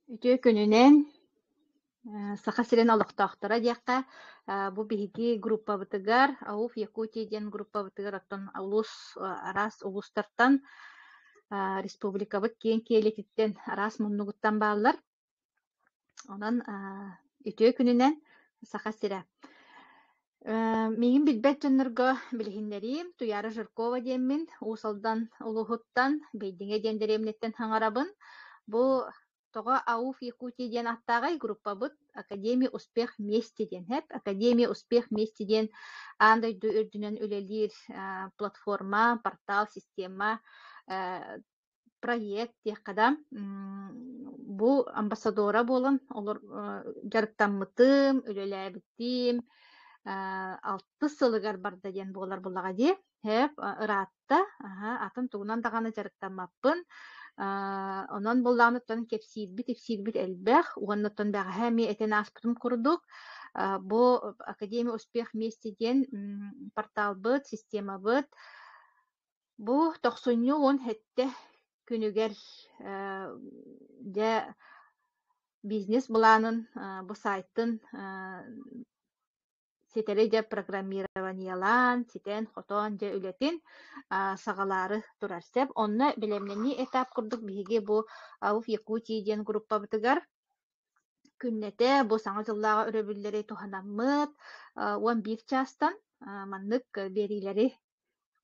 Үтүө күнүнэн, Саха сирин олохтоохторо диэххэ, бу биһиги группабытыгар АУФ Якутия диэн группабытыгар оттон улуус араас улуустартан республикабыт киэҥ киэлититтэн араас муннугуттан бааллар. Онон үтүө күнүнэн Саха сирэ. Миигин билбэт дьоннорго билиһиннэриим, Туйаара Жиркова диэммин, Уус Алдан улууһуттан, Бэйдиҥэ диэн дэриэбинэттэн саҥарабын. Бу тоҕо АУФ Якутия диэн ааттааҕый группабыт Академия успех вместе диэн һэп. Академия успех вместе диэн аан дойду үрдүнэн үлэлиир платформа, портал, система проект диэххэ да, бу амбассадора буолан олор дьарыктаммытым, үлэлээбитим алтыс сылыгар барда диэн буолар буллаҕа дии. Һээп ыраатта, аһа, атын тугунан даҕаны дьарыктаммаппын. Онон буоллаҕына оттон кэпсиирбит-ипсиирбит элбэх уонна оттон бэҕэһээ эмиэ этэн ааспытым курдук, бу Академия успех вместе диэн порталбыт, системабыт Бу тохсунньу 17 күнүгэр дьэ бизнес-былаанын бу сайтын ситэри дьэ программированиелаан, ситэн-хотон дьэ үлэтин саҕалаары турар сөп. Онно бэлэмнэнии этап курдук биһиги бу АУФ Якутии диэн группабытыгар күннэтэ бу Саҥа дьыллааҕы өрөбүллэри туһанаммыт 11 чаастан маннык биэриилэри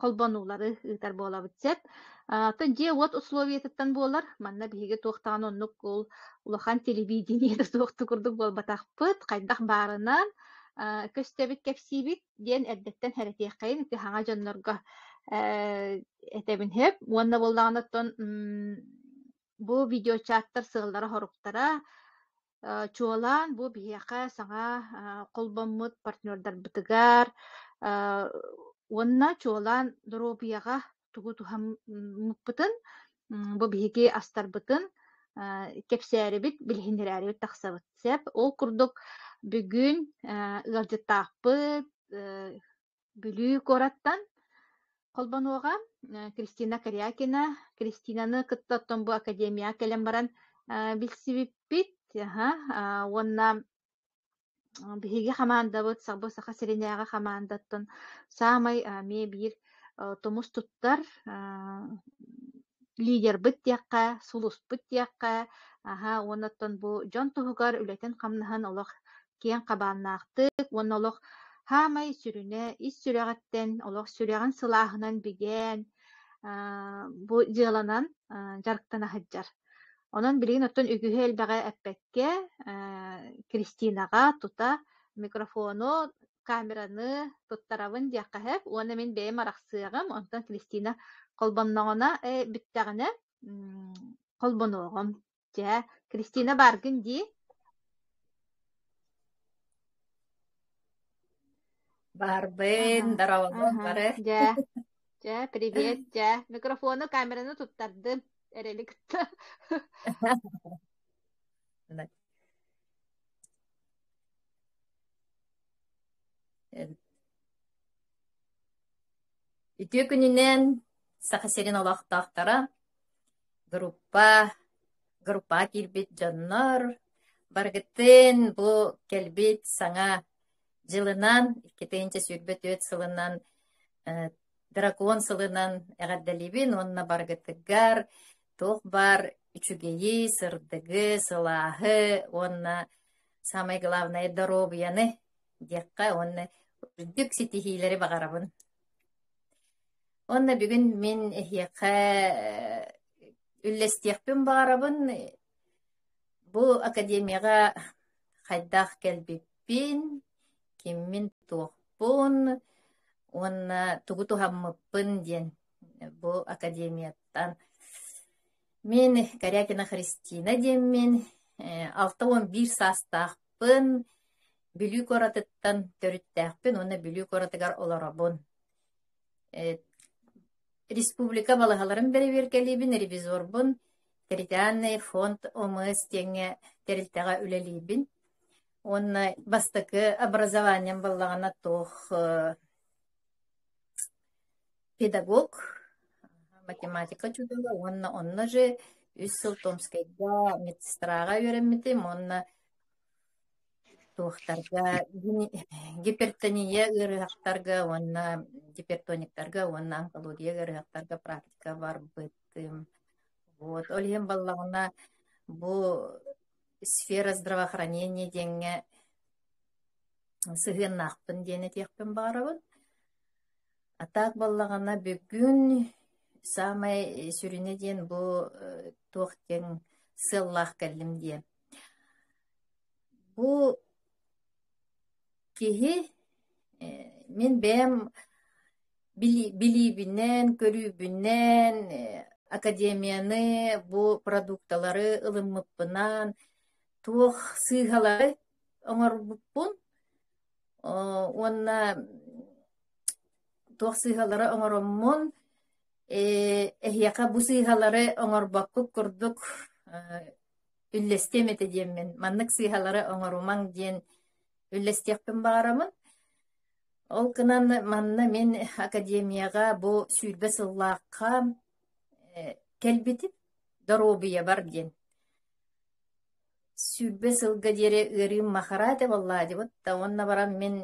холбонуулары ыытар буолабыт сөп. Оттон дьиэ-уот условиетыттан буолар. Манна биһиги туох даҕаны оннук ол улахан телевидениетэ суох курдук буолбатахпыт. Хайдах баарынан көстөбүт, кэпсиибит диэн эрдэттэн хэрэтиэххэйин ити хаҥа дьоннорго этэбин сөп. Уонна буоллаҕына оттон бу видеочаттар сыаллара-соруктара Чуолаан бу биһиэхэ саҥа холбоммут партнердарбытыгар уонна чуолаан доруобуйаҕа тугу туһаммыппытын бу биһиги астарбытын кэпсээрибит, билиһиннэрээрибит тахсабыт сөп. Ол курдук бүгүн ыалдьыттаахпыт Бүлүү куораттан холбонуоҕа Кристина Корякина. Кристинаны кытта оттон бу академияҕа кэлэн баран билсибиппит. Уонна биһиги хамаандабыт бу Саха сиринээҕи хамаандаттан саамай эмиэ биир тумус туттар лидербыт диэххэ, сулуспут диэххэ, аһа уонна оттон бу дьон туһугар үлэтин-хамнаһын олох киэҥ хабааннаахтык уонна олох хаамай сүрүнэ ис сүрэҕиттэн, олох сүрэҕин сылааһынан бигээн бу дьыаланан дьарыктана сылдьар. Онон билигин оттон үгүһү элбэҕи эппэккэ, Кристинаҕа тута микрофону камераны туттарабын диэххэ сөп уонна мин бэйэм арахсыаҕым, онтон Кристина холбонноҕуна бүттэҕинэ холбонуоҕум. Дьэ, Кристина бааргын дии? Баарбын, Аха, здоровалар аха, бары. дьэ, дьэ, привет, дьэ. Микрофону, камераны туттардым эрэли кытта. Үтүө күнүнэн Саха сирин олохтоохторо, группа, группаҕа киирбит дьоннор, барыгытын бу кэлбит саҥа дьылынан, 2024 сылынан дракон сылынан эҕэрдэлиибин уонна барыгытыгар туох баар үчүгэйи, сырдыгы, сылааһы уонна самое главное доруобуйаны диэххэ уонна үрдүк ситиһиилэри баҕарабын. Уонна бүгүн мин эһиэхэ үллэстиэхпин баҕарабын бу академияҕа хайдах кэлбиппин, киммин-туохпун уонна тугу туһаммыппын диэн бу академияттан. Мин Корякина Христина диэммин, 61 саастаахпын, Бүлүү куоратыттан төрүттээхпин уонна Бүлүү куоратыгар олоробун. Республика балаһаларын бэрэбиэркэлиибин, ревизорбун, территориальный фонд ОМС диэҥҥэ тэрилтэҕэ үлэлиибин. Уонна бастакы образованием буоллаҕына туох педагог, математика учуутала уонна онно же Үс сыл Томскайга медсестраҕа үөрэммитим уонна туохтарга гипертония ыарыһахтарга уонна гипертониктарга уонна онкология ыарыһахтарга практика барбытым. Вот ол иһин баллаҕына бу сфера здравоохранения диэҥҥэ сыһыаннаахпын диэн этиэхпин баҕарабын. А так буоллаҕына бүгүн саамай сүрүнэ диэн бу туох диэн сыаллаах кэллим диэн. Бу киһи мин бэйэм билиибинэн, көрүүбүнэн академияны бу продукталары ылыммыппынан туох сыыһалары оҥорбуппун уонна туох сыыһалары оҥороммун эһиэхэ бу сыыһалары оҥорбоккут курдук үллэстиэм этэ диэммин, маннык сыыһалары оҥорумаҥ диэн үллэстиэхпин баҕарабын. Ол гынан манна мин академияҕа бу 20 сыллаахха кэлбитим доруобуйабар диэн. 20 сылга диэри ыарыым махара этэ буоллаа дии да уонна баран мин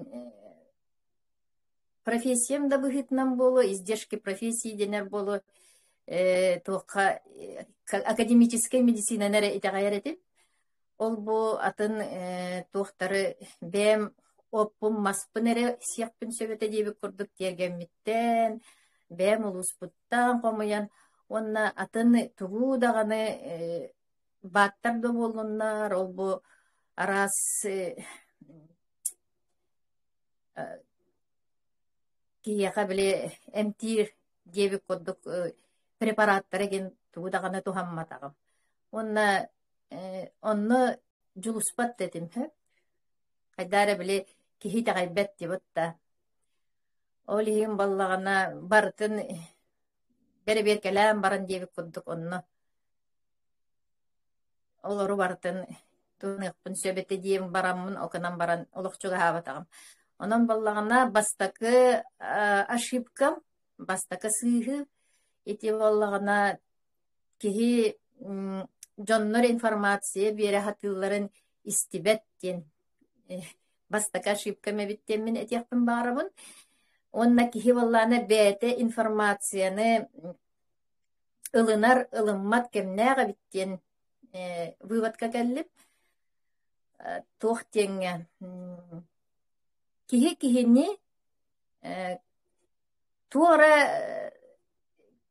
профессиям да быһыытынан буолуо, издержки профессии дэнэр буолуо, туохха академическай медицинаны эрэ итэҕэйэр этим. Ол бу атын туохтары бэйэм оппун, маспын эрэ сиэхпин сөп этэ диэбит курдук тиэргэммиттэн, бэйэм улууспуттан хомуйан уонна атын тугу даҕаны бааттар да буоллуннар, ол бу араас киһиэхэ били эмтиир диэбит курдук препараттары диэн тугу даҕаны туһамматаҕым. Уонна онно дьулуспат да этим сөп. Хайдаа эрэ били киһи итэҕэйбэт диэбит да. Ол иһин баллаҕына барытын бэрэбиэркэлээн баран диэбит курдук онно Олору барытын туһаныахпын сөп этэ диэн бараммын, окунан баран олох чугаһаабатаҕым. Онон буоллаҕына бастакы ошибкам, бастакы сыыһы ити буоллаҕына киһи дьоннор информация биэрэ сатыылларын истибэт диэн бастакы ошибкам эбит диэммин этиэхпин баҕарабын. Уонна киһи буоллаҕына бэйэтэ информацияны ылынар, ылыммат кэмнээх эбит диэн выводка кэллим. Туох диэҥҥэ киһи киһини туора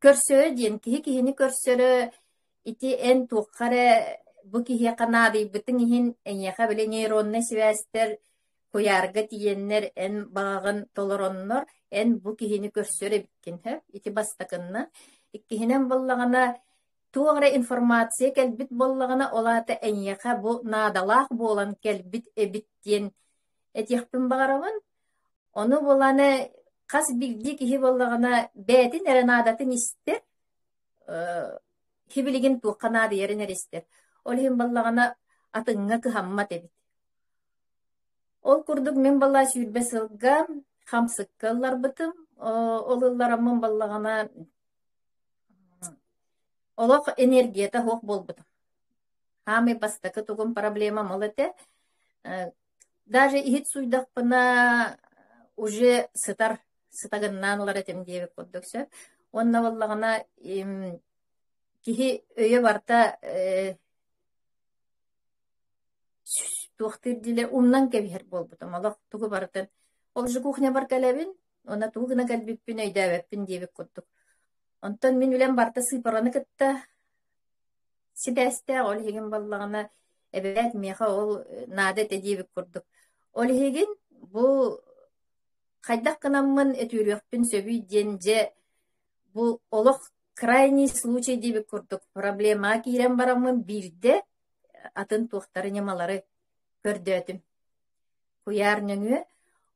көрсөрө диэн киһи киһини көрсөрө ити эн туохха эрэ бу киһиэхэ наадыйбытыҥ иһин эйиэхэ били нейроннай сибээстэр куйаарга тиийэннэр эн баҕаҕын толороннор эн бу киһини көрсөр эбиккин сөп ити бастакынна иккиһинэн буоллаҕына туох эрэ информация кэлбит буоллаҕына ол аата эйиэхэ бу наадалаах буолан кэлбит эбит диэн этиэхпин баҕарабын ону буолааны хас биирдии киһи буоллаҕына бэйэтин эрэ наадатын истэр сибилигин туохха наадыйарын эрэ истэр ол иһин буоллаҕына атыҥҥа кыһаммат эбит Ол курдук мин балаа 20 сылга хамсыкка ылларбытым. Ол ыллараммын баллаҕына олох энергията суох буолбутум. Хаамый бастакы тугум проблемам ол этэ. Даже иһит сууйдахпына уже сытар сытагыннаан ылар этим диэбит курдук сөп. Уонна буоллаҕына киһи өйө барыта Туохтуур диилэр умнан кэбиһэр буолбутум олох тугу барытын ол же кухнябар кэлэбин уонна тугу гына кэлбиппин өйдөөбөппүн диэбит курдук. Онтон мин үлэм барыта сыыпараны кытта сибээстээх, ол иһигин буоллаҕына эбээт миэхэ ол наада этэ диэбит курдук. Ол иһигин бу хайдах гынаммын өтүүрүөхпүн сөбүй диэн дьэ бу олох крайний случай диэбит курдук проблемаҕа киирэн бараммын биирдэ атын туохтары ньымалары көрдөөтүм. Куйаар нөҥүө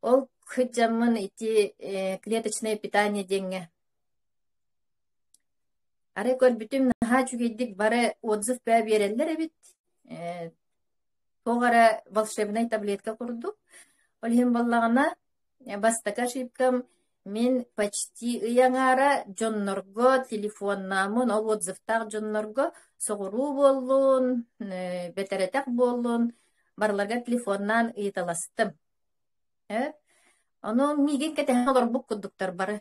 ол сылдьаммын ити клеточное питание диэҥҥэ арай көрбүтүм наһаа үчүгэйдик бары отзыв бээ биэрэллэр эбит. Туох эрэ волшебнай таблетка курдук. Ол иһин буоллаҕына бастакы ошибкам мин почти ый аҥаара дьоннорго телефоннааммын ол отзывтаах дьоннорго Соҕуруу буоллун, бэтэрэтэх буоллун, барыларыгар телефоннаан ыйыталастым. Э, ону миигин кэтэһэн олорбут курдуктар бары.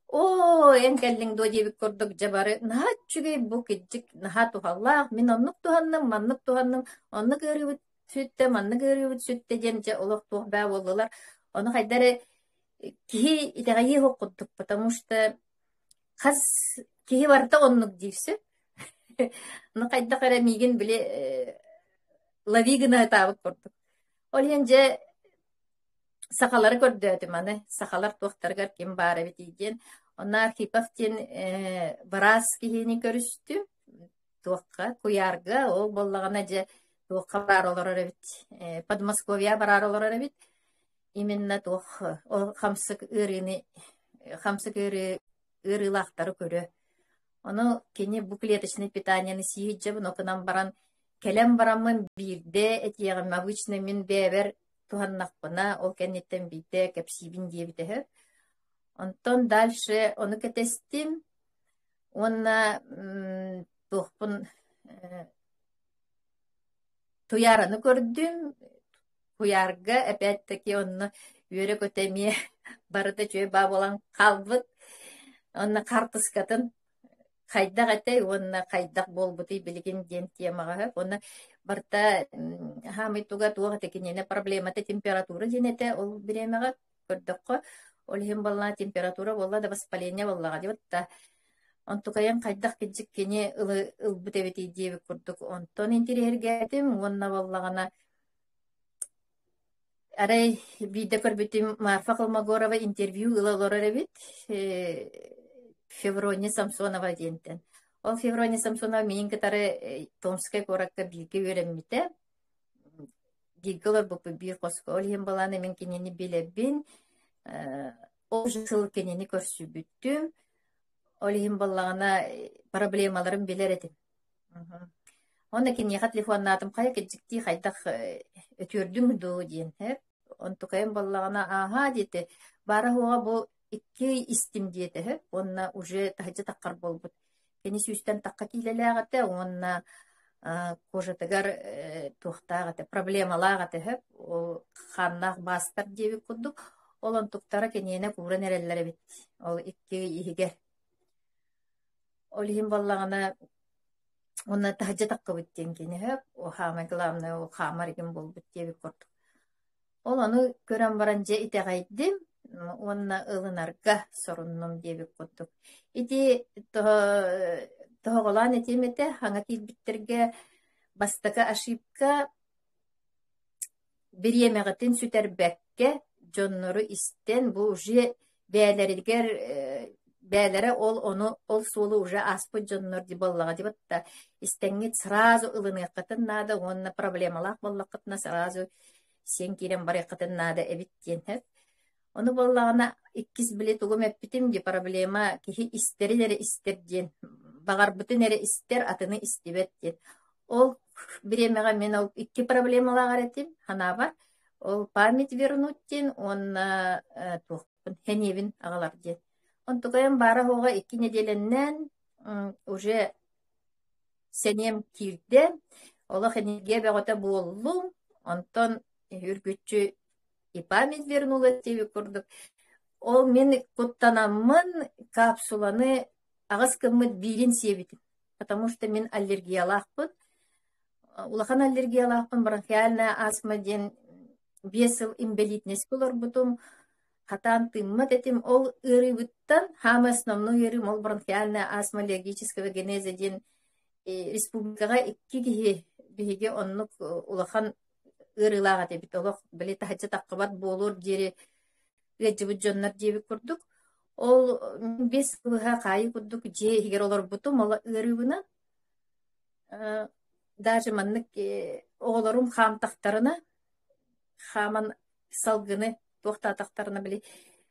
Оо, эн кэллиҥ дуо диэбит курдук дьэ бары наһаа үчүгэй бу кырдьык наһаа туһалаах, мин оннук туһанным, маннык туһанным, оннук ыарыыбыт сүттэ, маннык ыарыыбыт сүттэ диэн дьэ олох туох баа буоллулар. Ону хайда эрэ киһи итэҕэйиэ суох курдук, потому что хас киһи барыта оннук диир сөп. Ну хайдах эрэ миигин били лови гына ытаабыт курдук. Ол иһин дьэ сахалары көрдөөтүм аны сахалар туохтарыгар ким баар эбитий диэн. Онно Архипов диэн быраас киһини көрүстүм. Туохха куйаарга ол буоллаҕына дьэ туохха баар олорор эбит. Подмосковье бараар олорор эбит. Именно туох ол хамсык ыарыыны хамсык ыарыы ыарыылаахтары көрө. Ону кини бу клеточный питаниены сии дьэбин отунан баран кэлэн бараммын биирдэ этиэҕим обычно мин бэйэбэр туһаннахпына ол кэнниттэн биирдэ кэпсиибин диэбитэ үһү. Онтон дальше ону кэтэстим уонна туохпун Туйаараны көрдүм, куйаарга опять-таки онно үөрэ-көтө эмиэ барыта үчүгэй баа буолан хаалбыт. Онно хаартыскатын хайдах этэй уонна хайдах буолбутуй билигин диэн темаҕа сөп. Уонна барыта хаамый туга туох этэ киниэнэ проблемата температура диэн этэ ол бириэмэҕэ көрдөххө. Ол иһин буоллаҕа температура буолла да воспаление буоллаҕа дии да Онтукайын хайдах кырдьык кини ылбыт эбитий диэбит курдук онтон интириэһиргээтим уонна буоллаҕына арай биирдэ көрбүтүм Марфа Колмогорова интервью ыла олорор эбит Феврония Самсонова диэнтэн. Ол Феврония Самсонова миигин кытары Томскай куоракка бииргэ үөрэммитэ. Бииргэ олорбуппут биир хоско. Ол иһин балаана мин кинини билэбин. Ол сыл кинини көрсүбүтүм. Ол иһин буоллаҕына проблемаларын билэр этим. Уонна киниэхэ телефоннаатым хайа кырдьыктыы хайдах өтүөрдүҥ дуу диэн һэ. Онтукайым буоллаҕына ааһаа диэтэ. Баара-суоҕа бу икки истим диэтэ үһү уонна уже таһырдьа таххар буолбут. Кини сүүстэн тахха киилэлээх этэ уонна кожатыгар туохтаах этэ, проблемалаах этэ үһү. Ол хааннаах баастар диэбит курдук. Ол онтуктара киниэнэ кууран эрэллэр эбит. Ол икки ый иһигэр. Ол иһин буоллаҕына уонна таһырдьа таххыбыт диэн кини үһү. Хаамай главное ол хаамар игин буолбут диэбит курдук. Ол ону көрөн баран дьэ итэҕэйдим уонна ылынарга соруннум диэбит курдук. Ити тоһоҕолоон этиэм этэ, хаҥа киирбиттэргэ бастакы ошибка бириэмэҕитин сүтэрбэккэ дьоннору истэн бу уже бэйэлэригэр бэйэлэрэ ол ону ол суолу уже ааспыт дьоннор дии буоллаҕа дии батта истэҥҥит сразу ылыныаххытын наада уонна проблемалаах буоллаххытына сразу сиэн киирэн барыаххытын наада эбит диэн сөп. Ону буоллаҕына иккис били тугум эппитим дии проблема киһи истэрин эрэ истэр диэн баҕарбытын эрэ истэр атыны истибэт диэн. Ол бириэмэҕэ мин ол икки проблемалаах эрэ этим санаабар. Ол память вернуть диэн уонна туохпун сэниэбин аҕалар диэн. Онтукайым баара-суоҕа икки нэдиэлэннэн уже сэниэм киирдэ, олох энергия бөҕөтө буоллум, онтон үргүччү и память вернулась диэбит курдук. Ол мин куттанаммын капсуланы аҕыс гыммыт биирин сиэбитим, потому что мин аллергиялаахпын. Улахан аллергиялаахпын, бронхиальная астма диэн 5 сыл инбэлиитинэскэ олорбутум. Хатаан тыыммат этим. Ол ыарыыбыттан хаамай основной ыарыым ол бронхиальная астма аллергического генеза диэн республикаҕа икки киһи биһиги оннук улахан ыарыылаах этибит. Олох били таһырдьа таххыбат буолуор диэри ыалдьыбыт дьоннор диэбит курдук. Ол 5 сыл хаайыы курдук дьиэ иһигэр олорбутум. Ол ыарыыбынан даже маннык оҕолорум хаамтахтарына хааман салгыны туохтаатахтарына били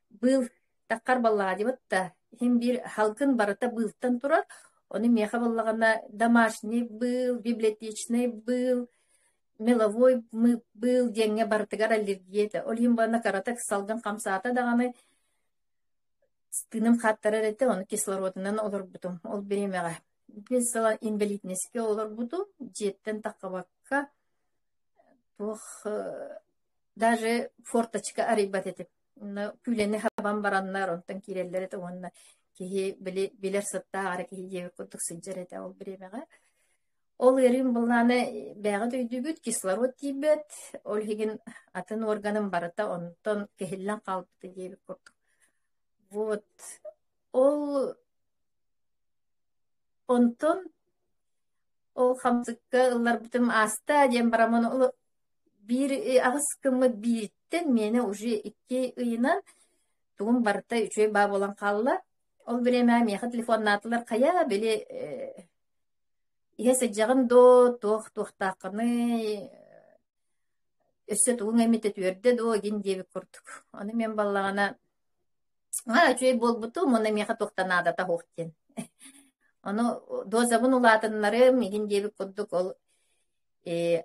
быыл таххар баллаҕа дибит да иһин биир халгын барыта быылтан турар ону миэхэ буоллаҕына домашний быыл библиотечный быыл меловой быыл диэҥҥэ барытыгар аллергия этэ ол иһин буолла кыратык салгын хамсаата даҕаны тыыным хааттарар этэ ону кислородунан олорбутум ол бириэмэҕэ. Биэс сыл инбэлиитинэскэ олорбутум, дьиэттэн таххыбакка туох даже форточка арыйбат этим. Онно күүлэни хабан бараннар онтон киирэллэр этэ уонна киһи били билэр сыттаах эрэ киһи диэбит курдук сылдьар этэ ол бириэмэҕэ. Ол ыарыым былаана бэйэҕит өйдүүгүт, кислород тиийбэт, ол иһигин атын органым барыта онтон кэһиллэн хаалбыта диэбит курдук. Вот ол онтон ол хамсыкка ылларбытым ааста диэн бараммын ол биир аҕыс гыммыт биириттэн миэнэ уже икки ыйынан тугум барыта үчүгэй баа буолан хаалла. Ол бириэмэҕэ миэхэ телефоннаатылар хайа били иһэ сылдьаҕын дуо, туох туохтааххыный, өссө тугуҥ эмит үтүөрдэ дуо игин диэбит курдук. Ону мин баллаҕына аа үчүгэй буолбутум уонна миэхэ туох да наадата суох диэн. Ону дозабын улаатыннарым игин диэбит курдук ол э,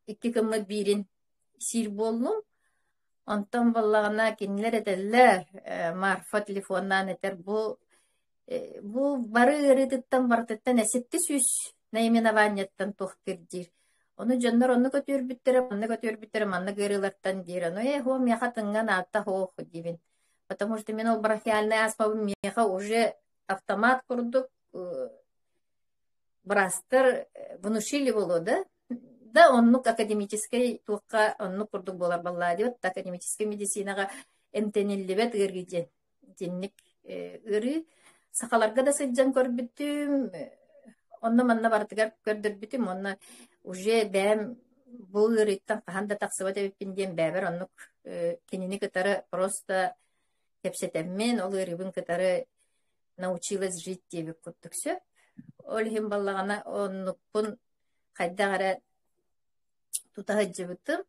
икки гыммыт биирин сиир буоллум. Онтон буоллаҕына кинилэр этэллэр, э, Марфа телефоннаан этэр бу Бу бары ыарыытыттан барытыттан эсэтти сүүс наименованиеттан туох диир. Ону дьоннор онно көтүөрбүттэрэ, манна көтүөрбүттэрэ, маннык ыарыылартан диир. Ону ээ, һуо миэхэ тыҥҥа наадта һуох диибин. Потому что мин ол бронхиальнай астмабын миэхэ уже автомат курдук быраастар внушили буолуо да да оннук академическай туохха оннук курдук буолар баллаа диэбит академическай медицинаҕа эмтэниллибэт ыарыы диэн итинник ыарыы сахаларга да сылдьан көрбүтүм онно-манна барытыгар көрдөрбүтүм уонна уже бэйэм бу ыарыыттан хаһан да тахсыбат эбиппин диэн бэйэбэр оннук кинини кытары просто кэпсэтэммин ол ыарыыбын кытары научилась жить диэбит курдук сөп. Ол иһин баллаҕана оннукпун хайдах эрэ тута сылдьыбытым.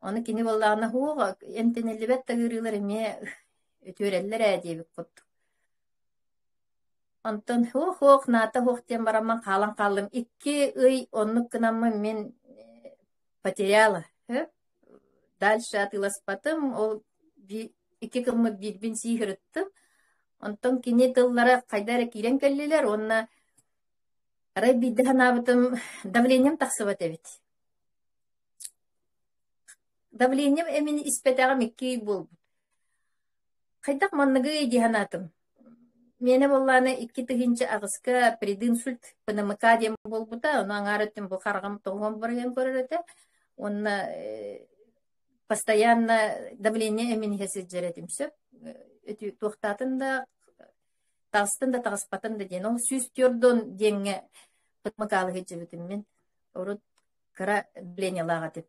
Ону кини буоллаҕына һуох эмтэниллибэт да ыарыылар эмиэ үтүөрэллэр ээ диэбит курдук. Онтон һуох-һуох наата һуох диэн бараммын хаалан хааллым. Икки ый оннук гынаммын мин потеряла. Дальше атыыласпатым. Ол икки гыммыт биирбин сии сырыттым. Онтон кини тыллара хайда эрэ киирэн кэллилэр уонна арай биирдэ санаабытым давлением тахсыбат эбит. Давлением эмин испэтэҕим икки ый буолбут. Хайдах манныгый дии санаатым. Миэнэ буоллаҕына 2008-ка прединсульт ПНМК диэн буолбута, ону аҥаар өттүн бу хараҕым тоҕуһан барыйан көрөр этэ. Уонна постоянно давление эмин иһэ сылдьар этим сөп. Туохтаатын да таҕыстын да таҕыспатын да диэн. Ол 104 диэҥҥэ ПНМК-лыы сылдьыбытым мин. Урут кыра давлениелаах этим.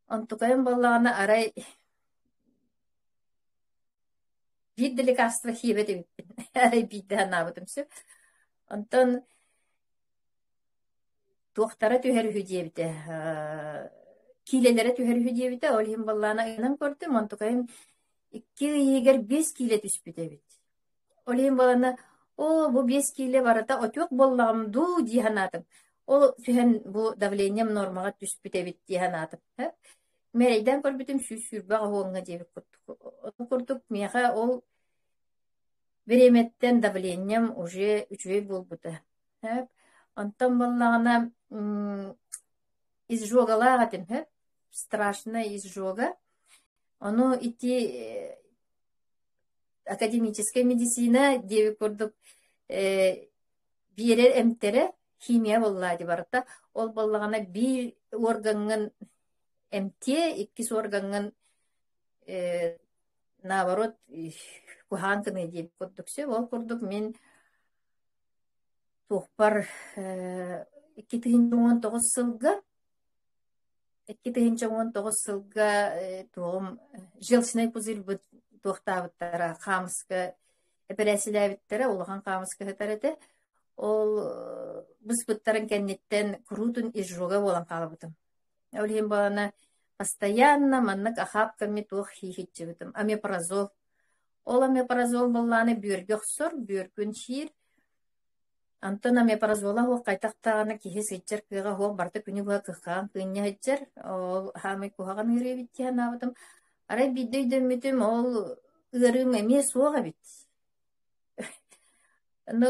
Онтукайым буоллаҕына арай биир да лекарство сиэбэт эбиппин. Арай биирдэ санаабытым сөп. Онтон туохтара түһэр үһү диэбитэ, киилэлэрэ түһэр үһү диэбитэ. Ол иһин баллаана ыйанан көрдүм, онтукайым икки ыйыгар 5 киилэ түспүт эбит. Ол иһин буолана, оо, бу 5 киилэ барыта отек буоллаҕым дуу дии санаатым. Ол түһэн бу давлением нормаҕа түспүт эбит дии санаатым. Мэрэйдээн көрбүтүм 120 уоҥҥа диэбит курдук. Ол курдук миэхэ ол бириэмэттэн давлением уже үчүгэй буолбута. Онтон буоллаҕына изжогалаах этим, страшная изжога. Ону ити академическай медицина диэбит курдук биэрэр эмтэрэ химия буоллаа дии барыта. Ол буоллаҕына биир уоргаҥҥын эмтиэ, иккис уоргаҥҥын наоборот куһаҕан гыныа диэбит курдук сөп. Ол курдук мин туохпар 2019 сылга 2019 сылга туоҕум желчный пузырьбыт туохтаабыттара хаамыска эпэрээссийэлээбиттэрэ улахан хаамыска сытар этэ. Ол быспыттарын кэнниттэн куруутун изжога буолан хаалбытым. Ол иһин буолана постоянно маннык охапками туох хиихиччибитим омепразол. Ол омепразол буоллаҕына бүөргэ охсор, бүөргүн сиир. Онтон омепразола суох хайдах даҕаны киһи сылдьар кыаҕа суох барыта күнү быһа кыххаан кыынньа сылдьар. Ол саамай куһаҕан ыарыы эбит дии санаабытым. Арай биирдэ өйдөммүтүм, ол ыарыым эмиэ суох эбит. Ну,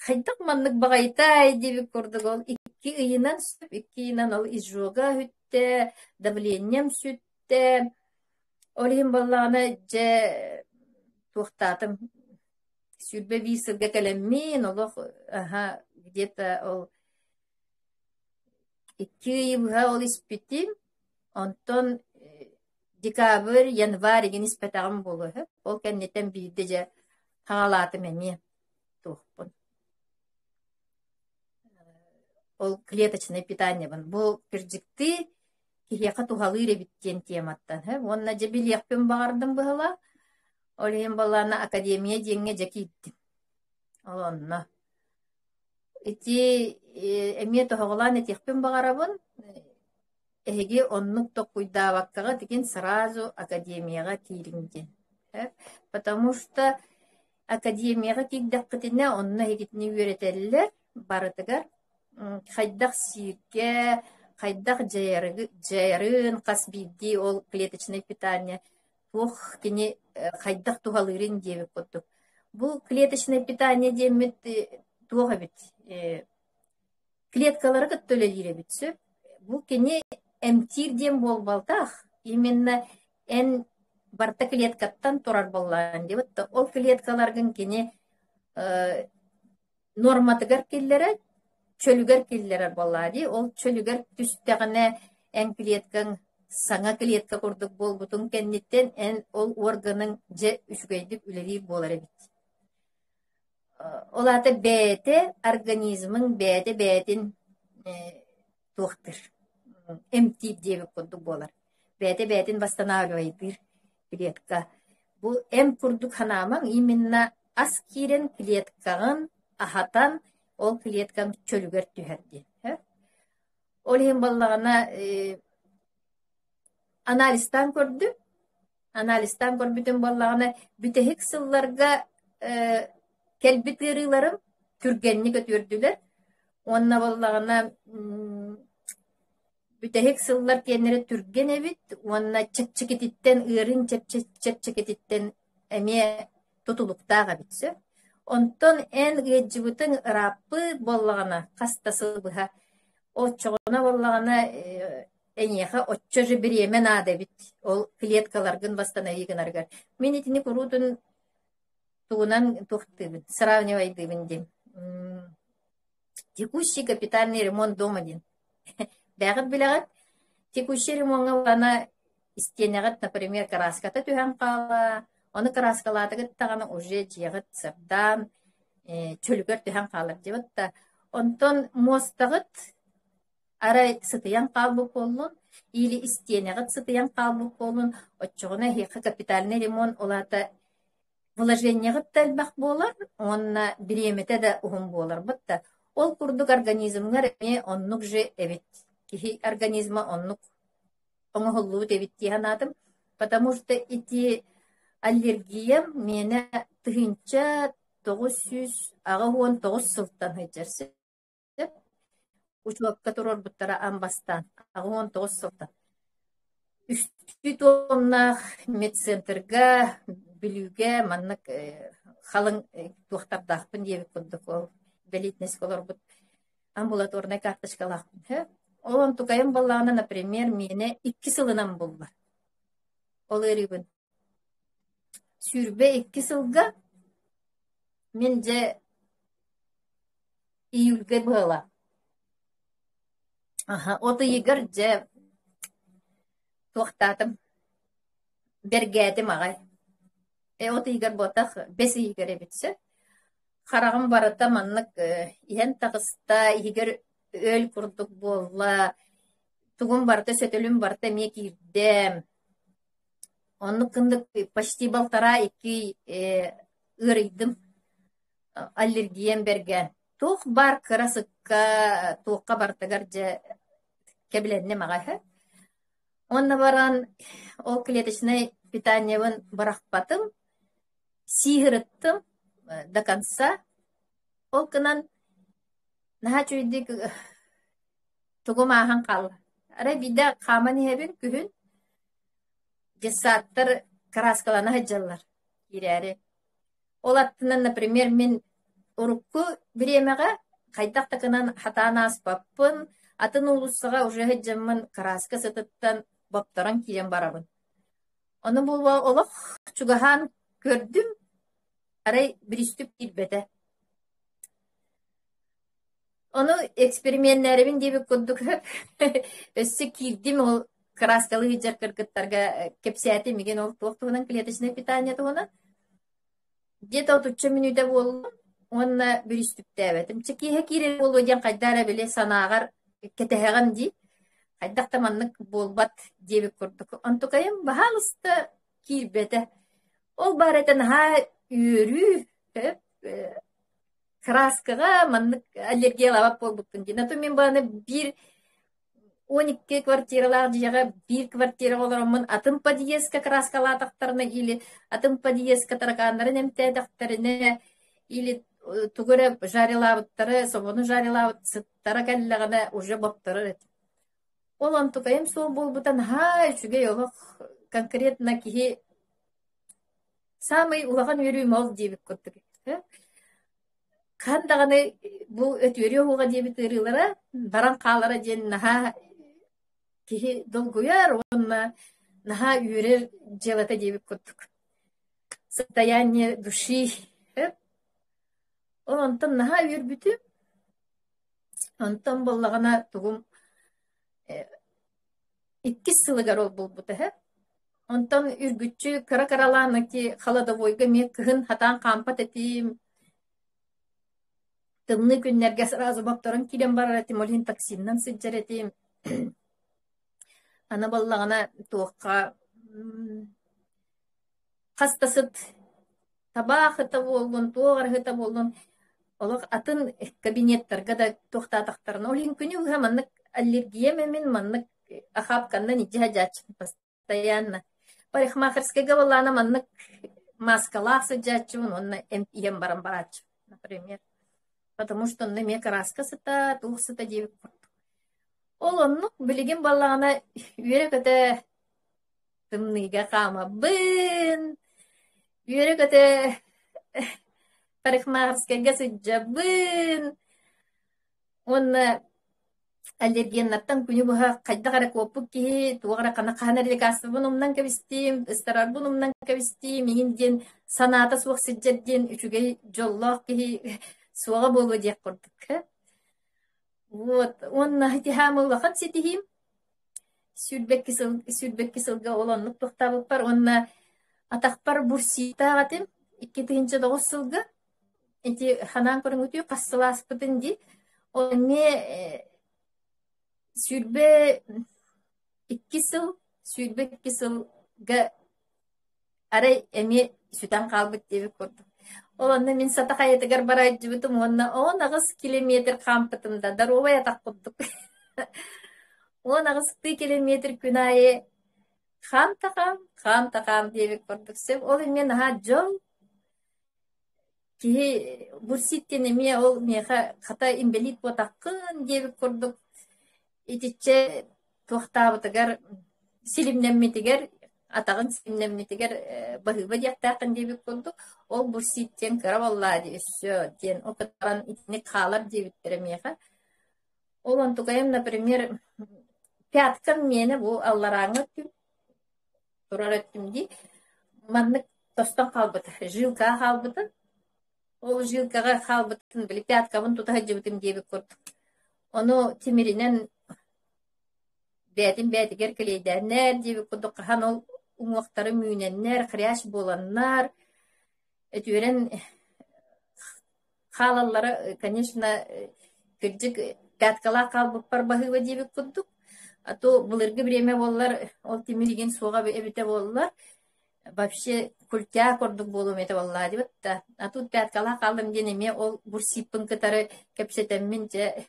Хайдах маннык баҕайытай диэбит курдук ол 2 ыйынан сөп, 2 ыйынан ол изжога сүттэ, давлением сүттэ. Ол иһин буоллаҕына дьэ туохтаатым 21 сылга кэлэммин олох аһа где-то ол 2 ыйы быһа ол испитим. Онтон декабрь, январь игин испэтэҕим буолуо үһү. Ол кэнниттэн биирдэ дьэ хаҥалаатым эмиэ туохпун. Ол клеточнай питаниебын. Бу кырдьыктыы киһиэхэ туһалыыр эбит диэн тематтан. Уонна дьэ билиэхпин баҕардым быһыылаах. Ол иһин балаана академия диэҥҥэ дьэ киирдим. Ол онно. Ити эмиэ тоһоҕолоон этиэхпин баҕарабын. Эһиги оннук толкуйдаабаккаҕыт игин сразу академияҕа киириҥ диэн. Потому что академияҕа киирдэххитинэ онно эһигитини үөрэтэллэр барытыгар хайдах сииргэ, хайдах дьайарын, хас биирдии ол клеточное питание туох кини хайдах туһалыырын диэбит курдук. Бу клеточное питание диэммит туох эбит клеткалары кытта үлэлиир эбит сөп. Бу кини эмтиир диэн буолбатах, именно эн барыта клеткаттан турар буоллаҕын диэбит да ол клеткаларгын кини нуорматыгар киллэрэр, чөлүгэр киллэрэр буоллаҕа дии. Ол чөлүгэр түстэҕинэ эн клеткаҥ саҥа клетка курдук буолбутун кэнниттэн эн ол органыҥ дьэ үчүгэйдик үлэлиир буолар эбит. Ол аата бэйэтэ организмыҥ бэйэтэ бэйэтин туохтуур, эмтиир диэбит курдук буолар. Бэйэтэ бэйэтин восстанавливайдыыр клетка. Бу эмп курдук санаамаҥ, именно ас киирэн клеткаҕын аһатан, ол клеткаҥ чөлүгэр түһэр диэн. Ол иһин буоллаҕына анализтаан көрдүм. Анализтаан көрбүтүм буоллаҕына, бүтэһик сылларга кэлбит ыарыыларым түргэнник өтүөрдүлэр. Уонна буоллаҕына бүтэһик сыллар киэннэрэ түргэн эбит уонна чэпчэкититтэн ыарыын чэпчэкититтэн эмиэ тутулуктаах эбит сөп. Онтон эн ыалдьыбытыҥ ырааппыт буоллаҕына, хас да сыл быһа, оччоҕуна буоллаҕына эйиэхэ оччо же бириэмэ наада эбит ол клеткаларгын восстанови гынаргар. Мин итини куруутун тугунан туохтыыбын, сравнивайдыыбын диэн. Текущий капитальный ремонт дома диэн. Бэҕит билэҕит, текущий ремоҥҥа ылана истиэнэҕит, например, краската түһэн хаала, ону краскалаатыгыт даҕаны уже дьиэҕит сырдаан, чөлүгэр түһэн хаалар диэбит да. Онтон муостаҕыт арай сытыйан хаалбыт буоллун или истиэнэҕит сытыйан хаалбыт буоллун, оччоҕуна эһиэхэ капитальный ремонт ол аата вложениеҕыт да элбэх буолар уонна бириэмэтэ да уһун буолар да. Ол курдук организмҥар эмиэ оннук же эбит. Киһи организма оннук оҥоһуллубут эбит дии санаатым. Потому что ити аллергиям миэнэ 1989 сылтан сылдьар сөп. Учуокка туруорбуттара аан бастаан 89 сылтан. Үстүү туомнаах медцентрга Бүлүүгэ маннык халыҥ туохтардаахпын диэбит курдук ол инбэлиитинэскэ олорбут амбулаторнай карточкалаахпын. Ол онтукайым буоллаҕына, например, миэнэ 2 сылынан булла. Ол ыарыыбын. 22 сылга мин дьэ июльга быһыла. Аха, от ыйыгар дьэ туохтаатым, бэргээтим аҕай. От ыйыгар буотах, бэс ыйыгар эбит сөп. Хараҕым барыта маннык иһэн таҕыста, иһигэр өл курдук буолла, тугум барыта, сөтөлүм барыта эмиэ киирдэ. Оннук гыннык почти полтора-икки ыарыйдым аллергиям бэргээн. Туох баар кыра сыкка, туохха барытыгар дьэ кэбилэнним аҕай үһү. Уонна баран ол клеточнай питаниебын бырахпатым, сии сырыттым до конца. Ол гынан наһаа үчүгэйдик тугум ааһан хаалла. Арай биирдэ хааман иһэбин күһүн детсадтар краскалана сылдьаллар киирээри. Ол аттынан, например, мин Урукку бириэмэҕэ хайдах да гынан хатаан ааспаппын, атын уулуссаҕа уже сылдьаммын кырааска сытыттан бопторон киирэн барабын. Ону буолуо олох чугаһаан көрдүм, арай биристүк киирбэтэ. Ону эксперименнээрибин диэбит курдук өссө киирдим ол кырааскалыы сылдьар кыргыттарга кэпсээтим игин ол туох туһунан клеточное питание туһунан. Где-то отучча мүнүүтэ буоллум уонна бүрүстүктээбэтим. Чэ киэһэ киирэр буолуо диэн хайдах эрэ били санааҕар кэтэһэҕин дии. Хайдах да маннык буолбат диэбит курдук. Онтукайым баһаалыста киирбэтэ. Ол баар этэ наһаа үөрүү, кырааскаҕа маннык аллергиялаабат буолбуппун диэн. А то мин бааны биир 12 квартиралаах дьиэҕэ биир квартираҕа олороммун атын подъездка кырааскалаатахтарына или атын подъездка таракааннарын эмтээтэхтэринэ или тугу эрэ жарилаабыттары, собону жарилаабыт сыттара кэллэҕинэ уже бопторор этим. Ол онтукайым суох буолбута наһаа үчүгэй олох конкретно киһи саамай улахан үөрүүм ол диэбит курдук. Хаһан даҕаны бу өтүөрү оһуоҕа диэбит ыарыылара баран хаалара диэн наһаа киһи долгуйар уонна наһаа үөрэр дьыалата диэбит курдук. Состояние души. Ол онтон наһаа үөрбүтүм. Онтон буоллаҕына тугум иккис сылыгар ол буолбута үһү. Онтон үргүччү кыра-кыралаан ити холодовойга эмиэ кыһын хатаан хаампат этим. Тымныы күннэргэ сразу бопторон киирэн барар этим, ол иһин таксиннан сылдьар этим. Аны буоллаҕына туохха хас да сыт табаах ыта буоллун, туох эрэ ыта буоллун, олох атын кабинеттарга да туохтаатахтарына, ол иһин күнү быһа маннык аллергиям эмин маннык охапканнан илдьэ сылдьааччыбын постоянно. Парикмахерскайга буоллаҕына маннык маскалаах сылдьааччыбын уонна эмп иһэн баран барааччыбын, например. Потому что онно эмиэ краска сыта, туох сыта диэбит курдук. Ол оннук билигин буоллаҕына үөрэ-көтө тымныыга хаамабын, үөрэ-көтө парикмахерскайга сылдьабын уонна аллергеннартан күнү быһа хайдах эрэ куоппут киһи туох эрэ хана хаһан эрэ лекарствобын умнан кэбистим, ыстарарбын умнан кэбистим иҥин диэн санаата суох сылдьар диэн үчүгэй дьоллоох киһи суоҕа буолуо диэх курдук. Вот уонна итиһаам улахан ситиһиим 22 сыл 22 сылга ол оннук тохтообуппар уонна атахпар бурсиитаах этим 2009 сылга ити ханаан көрүҥүтүү хас сыл ааспытын дии ол эмиэ 22 сыл 22 сылга арай эмиэ сүтэн хаалбыт диэбит курдук. Ол онно мин Сата хайатыгар бараайдьыбытым уонна 18 километр хаампытым да доруобай атах курдук. 18-тыы километр күн аайы хаам да хаам, хаам да хаам диэбит курдук. Сөп ол эмиэ наһаа дьол. Киһи бурсит диэн эмиэ ол миэхэ хата инбэлиит буотаххын диэбит курдук итиччэ туохтаабытыгар силимнэммитигэр атаҕын силимнэммитигэр баһыыба диэхтээххин диэбит курдук ол бурсит диэн кыра буоллаа дии өссө диэн ол кытаран итинник хаалар диэбиттэрэ миэхэ. Ол онтукайым, например, пяткам миэнэ бу алларааҥҥы өттүм турар өттүм дии маннык тостон хаалбыта, жилкаҕа хаалбыта. Ол жилкаҕа хаалбытын били пяткабын тута сылдьыбытым диэбит курдук. Ону тимиринэн бэйэтин бэйэтигэр кэлиэйдээннэр диэбит курдук хаһан ол уҥуохтары үүнэннэр, хрящ буоланнар, үтүөрэн хаалаллара, конечно, кырдьык пяткалаах хаалбыппар баһыыба диэбит курдук. А то былыргы бириэмэ буоллар, ол тимир игин суоҕа эбитэ буоллар, вообще культя курдук буолуом этэ буоллаа диэбит да. А тут пяткалаах хааллым диэн эмиэ ол бурсиппын кытары кэпсэтэммин дьэ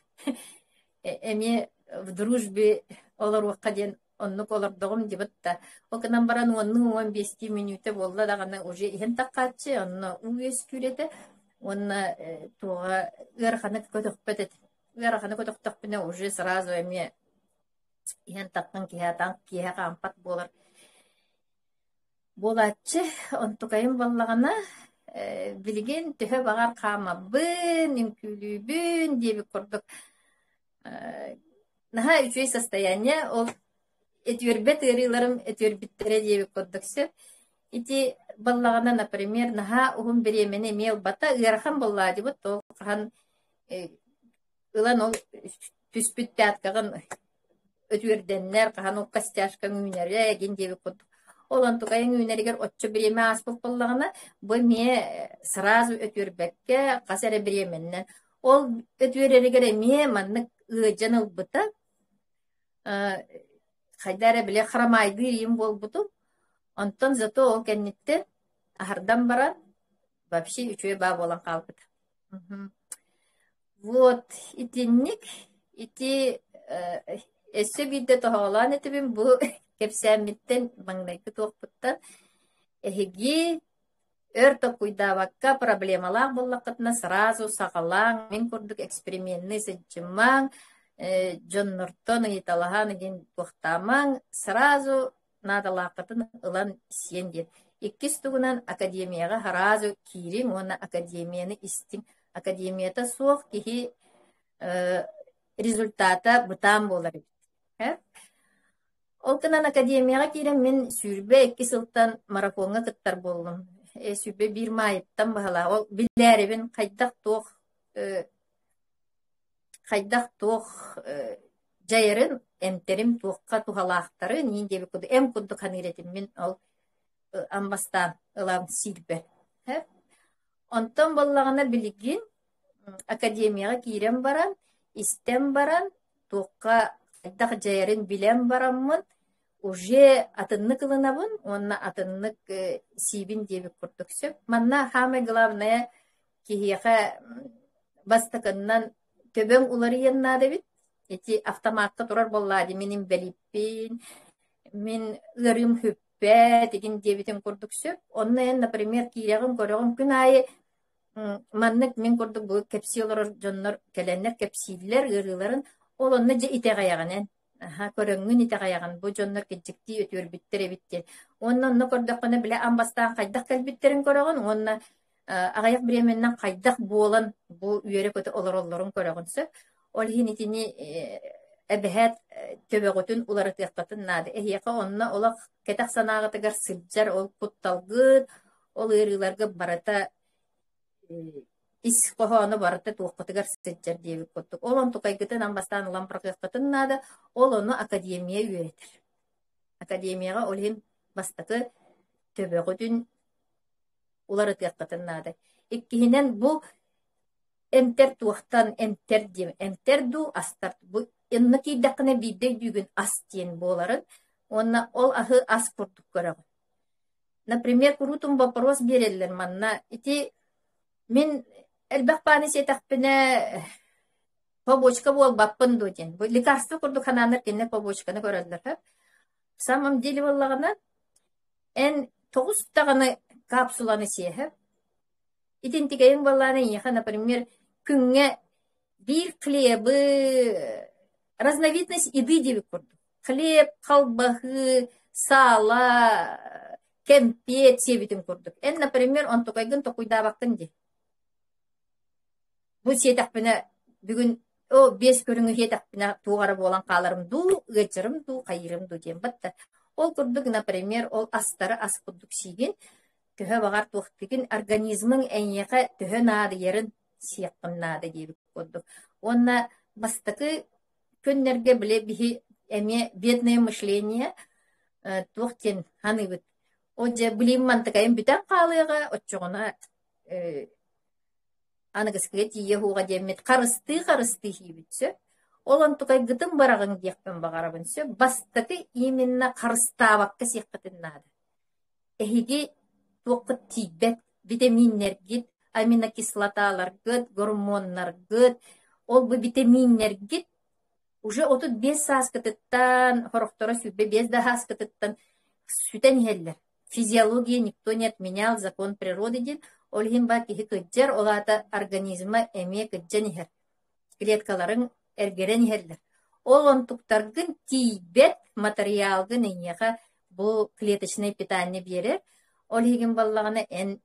эмиэ в дружбе олоруохха диэн оннук олордоҕум диэбит да. Ол гынан баран уоннуу 15-тии мүнүүтэ буолла даҕаны уже иһэн таххааччы, онно уу үөскүүр этэ уонна туоҕа ыараханы көтөхпөт этим. Ыараханы көтөхтөхпүнэ уже сразу эмиэ иһэн таххан киһи атаан киэһэ хаампат буолар буолааччы. Онтукайым буоллаҕына Билигин төһө баҕар хаамабын, үҥкүүлүүбүн диэбит курдук наһаа үчүгэй состояние. Ол этүөрбэт ыарыыларым этүөрбүттэрэ диэбит курдук сөп. Ити баллаҕына, например, наһаа уһун бириэмэни эмиэ ылбата, ыарахан буоллаа дибит, ол хаһан ылан ол түспүт пяткаҕын өтүөрдэннэр, хаһан ол костяшкаҥ үүнэрэ игин диэбит курдук. Ол онтукайыҥ үүнэригэр оччо бириэмэ ааспыт буоллаҕына, бу эмиэ сразу өтүөрбэккэ, хас эрэ бириэмэннэн. Ол өтүөрэригэр эмиэ маннык ыадьан ылбыта. Хайда эрэ били харамаайдыыр ийэм буолбутум. Онтон зато ол кэнниттэн аһардан баран вообще үчүгэй баа буолан хаалбыта. Вот итинник ити өссө биирдэ тоһоҕолоон этибин бу кэпсээммиттэн маҥнайгы туохпуттан эһиги өр толкуйдаабакка проблемалаах буоллаххытына сразу саҕалааҥ мин курдук эксперименныы сылдьымаҥ дьоннортон ыйыталаһан игин туохтаамаҥ сразу наадалааххытын ылан сиэн диэн. Иккис тугунан академияҕа сразу киириҥ уонна академияны истиҥ. Академията суох киһи результата бытаан буолар эбит. Ол гынан академияҕа киирэн мин 22 сылтан марафоҥҥа кыттар буоллум. 21 маайыттан баһылаа. Ол биллээрибин хайдах туох хайдах-туох дьайарын, эмтэрим туохха туһалаахтарын иин диэбит курдук эм курдук саныыр этим мин ол аммастаан ылан сиирбэр. Онтон буоллаҕына билигин академияҕа киирэн баран, истэн баран, туохха хайдах дьайарын билэн бараммын, уже атыннык ылынабын уонна атыннык сиибин диэбит курдук сөп. Манна самое главное киһиэхэ бастакыннан төбөҥ уларыйыан наада эбит. Ити автоматка турар буоллаа дии мин инбэлииппин, мин ыарыым сүппэт игин диэбитин курдук сөп. Онно эн, например, киирэҕин көрөҕүн күн аайы маннык мин курдук бу кэпсии олорор дьоннор кэлэннэр кэпсииллэр ыарыыларын, ол онно дьэ итэҕэйэҕин эн. Аһа, көрөҥҥүн итэҕэйэҕин, бу дьоннор кирдьиктии үтүөрбүттэр эбит диэн. Уонна онно көрдөххүнэ, бile аан бастаан хайдах кэлбиттэрин көрөҕүн уонна аҕыйах бириэмэннэн хайдах буолан бу үөрэ-көтө олороллорун көрөҕүн сөп. Ол иһин итини эбэһээт төбөҕүтүн уларытыаххытын наада. Эһиэхэ онно олох кэтэх санааҕытыгар сылдьар ол кутталгыт, ол ыарыыларга барыта ис хоһооно барыта туоххутугар сылдьар диэбит курдук. Ол онтукайгытын аан бастаан ылан бырахыаххытын наада, ол ону академия үөрэтэр. Академияҕа ол иһин бастакы төбөҕүтүн уларытыаххытын наада. Иккиһинэн бу эмтэр туохтан эмтэр диэн эмтэр дуу астар бу инна киирдэххинэ биирдэ өйдүүгүн ас диэн буоларын уонна ол аһы ас курдук көрөҕүн. Например, куруутун вопрос биэрэллэр манна ити мин элбэх бааны сиэтэхпинэ побочка буолбаппын дуо диэн. Бу лекарство курдук санааннар кинилэр побочканы көрөллөр. В самом деле буоллаҕына эн тоҕус даҕаны капсуланы сиэһэ. Итинтикэйиҥ буоллаҕына эйиэхэ, например, күҥҥэ биир хлебы разновидность еды диэбит курдук. Хлеб, халбаһыы, саала, кэмпиэт сиэбитин курдук. Эн, например, онтукайгын токуйдаабаккын дии. Бу сиэтэхпинэ бүгүн о биэс көрүҥү сиэтэхпинэ туох эрэ буолан хааларым дуу, ыалдьарым дуу, хайыырым дуу диэн батта. Ол курдук, например, ол астары ас курдук сиигин, төһө баҕар туохтыгын организмыҥ эйиэхэ төһө наадыйарын сиэххин наада диэбит курдук. Уонна бастакы күннэргэ били биһи эмиэ бедное мышление туох диэн саныыбыт. Ол дьэ билим мантыкайым бүтэн хаалыаҕа, оччоҕуна аныгыскыга тиийэ уһуоҕа диэммит харыстыы-харыстыы иһиибит сөп. Ол онтукайгытын быраҕыҥ диэхпин баҕарабын сөп. Бастакы именно харыстаабакка сиэххитин наада. Эһиги туоххут тиийбэт битэмииннэргит, аминокислоталаргыт, гормоннаргыт, ол бу битэмииннэргит уже 35 сааскытыттан, сорохторо 25 да сааскытыттан сүтэн иһэллэр. Физиология никто не отменял, закон природы диэн. Ол иһин баар киһи кырдьар, ол аата организма эмиэ кырдьан иһэр. Клеткаларыҥ эргэрэн иһэллэр. Ол онтуктаргын тиийбэт матырыйаалгын эйиэхэ бу клеточное питание биэрэр. Ол иһигин буоллаҕына эн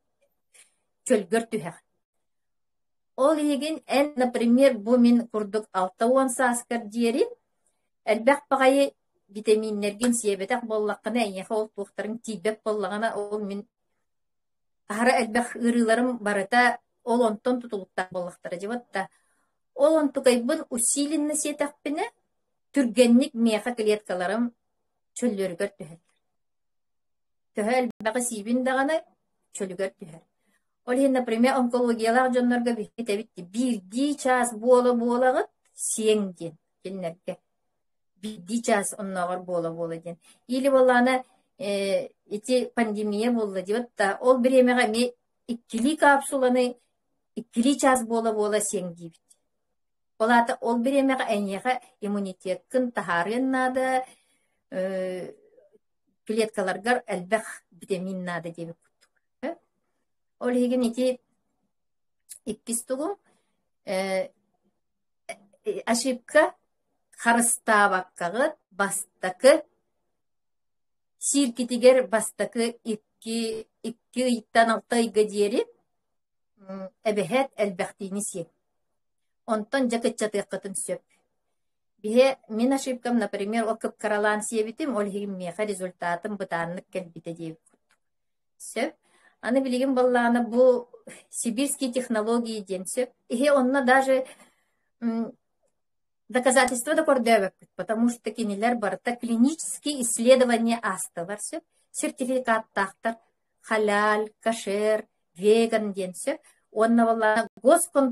Чөлгөр түһэҕин. Ол иһигин эн, например, бу мин курдук 60 сааскар диэри элбэх баҕайы витаминнэргин сиэбэтэх буоллаххына, эйиэхэ ол туохтарыҥ тиийбэт буоллаҕына, ол мин аһара элбэх ыарыыларым барыта ол онтон тутулуктаах буоллахтара дии да. Ол онтукайбын усиленно сиэтэхпинэ, түргэнник миэхэ клеткаларым чөллөрүгэр түһэллэр. Төһө элбэҕи сиибин даҕаны, чөлүгэр түһэр. Ол иһин, например, онкологиялаах дьоннорго биһиги этэбит дии, биирдии чаас буола-буолаҕыт сиэҥ диэн кинилэргэ. Биирдии чаас оннооҕор буола-буола диэн. Или буоллаҕына, ити пандемия буолла диэбит да, ол бириэмэҕэ эмиэ иккилии капсуланы иккилии чаас буола-буола сиэҥ диибит. Ол аата ол бириэмэҕэ эйиэхэ иммунитеткын таһаарыан наада, клеткаларгар элбэх витамин наада диэбит курдук. Ол иһигин ити иккис тугум ошибка харыстаабаккаҕыт бастакы сииргитигэр бастакы икки ыйтан 6 ыйга диэри эбэһээт элбэхтиини сиэн. Онтон дьэ кыччатыаххытын сөп. Биһи мин ошибкам, например, ол кып-кыралаан сиэбитим, ол иһин миэхэ результатым бытааннык кэлбитэ диэбит курдук. Сөп. Аны билигин буоллаҕына бу сибирские технологии диэн сөп. Иһи онно даже доказательства да көрдөөбөппүт, потому что кинилэр барыта клинические исследования аастылар сөп. Сертификаттаахтар халяль, кошер, веган диэн сөп. Уонна буоллаҕына госконтроль.